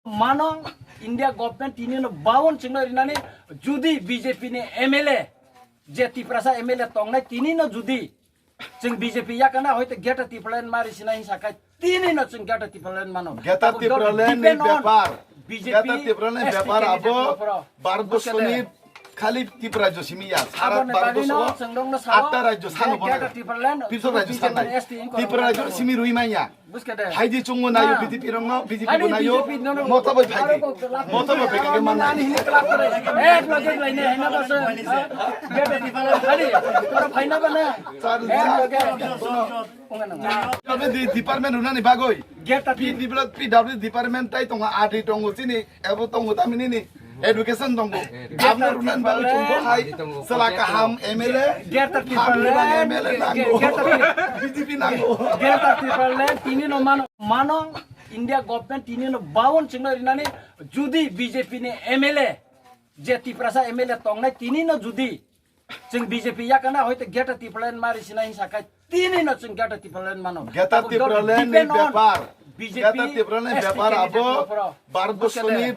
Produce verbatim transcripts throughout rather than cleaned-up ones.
Mano India government tini no bawon chwngno rinani, judi B J P ni M L A, je Tiprasa M L A tongnai tini no judi chwng B J P yakana hoite Greater Tipraland mari sinai hinsa khai tini no chwng Greater Tipraland mano. Greater Abo Tipraland ni depend on bepar. B J P Greater Tipraland ni S T bepar candidate abo no phoro. Bharat Buskede. Borshoni khali Tipra rajyo simi ya. Sara Aboni Bharat bagwi no Borsho chwng dong no sao. Atta rajyo sano Greater bono. Tipraland, Tipra rajyo B J P sanai. S T inkorpore Tipra rajyo simi rwi manya. Buskede. Haidi chungo nayo Na. B J P rongno, B J P Haidi bo nayo, B J P no Mota bai phaidi. Aro kok lap Mota bai phaidi ke manai. Nani hini kelap kore. Eh, bloke laine, hena bas. Haidi, oro phaina bana. Sar Eh, ja. Bloke. Ongana. Tapi di department runani bagoi. Greater P W, P W department tai tongo, adi tongo sini, ebo tongo tamini ni. Education tongo. Abno runan bagwi chungkha hai, sela kaham M L A, Greater Tipraland. Hamni bang M L A nango. Greater Tipraland. B J P nango. Greater Tipraland tini no mano, mano India government tini no bawon chwngno rinani, judi B J P ni M L A, je Tiprasa M L A tongnai tini no judi chwng B J P yakana hoite Greater Tipraland mari sinai hinsa khai tini no chwng Greater Tipraland mano. Greater Abo Tipraland ni depend on bepar. B J P Greater Tipraland ni S T bepar candidate abo no phoro. Bharat Buskede. Borshoni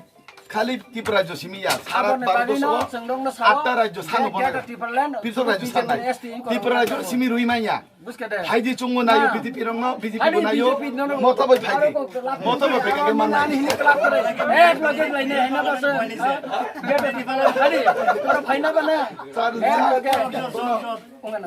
khali Tipra rajyo simi ya. Sara Aboni Bharat bagwi no Borsho chwng dong no sao. Atta rajyo sano Greater bono. Tipraland, Tipra rajyo B J P sanai. S T inkorpore. Tipra rajyo simi rwi manya. Buskede. Haidi chungo nayo Na. B J P rongno, B J P Haidi bo nayo. B J P no. Mota bai phaidi. Aro kok lap Mota bai phaidi ke manai. Nani hini kelap kore. Eh, bloke laine, hena bas. Haidi, oro phaina bana. Sar Eh, ja. Bloke. Ongana.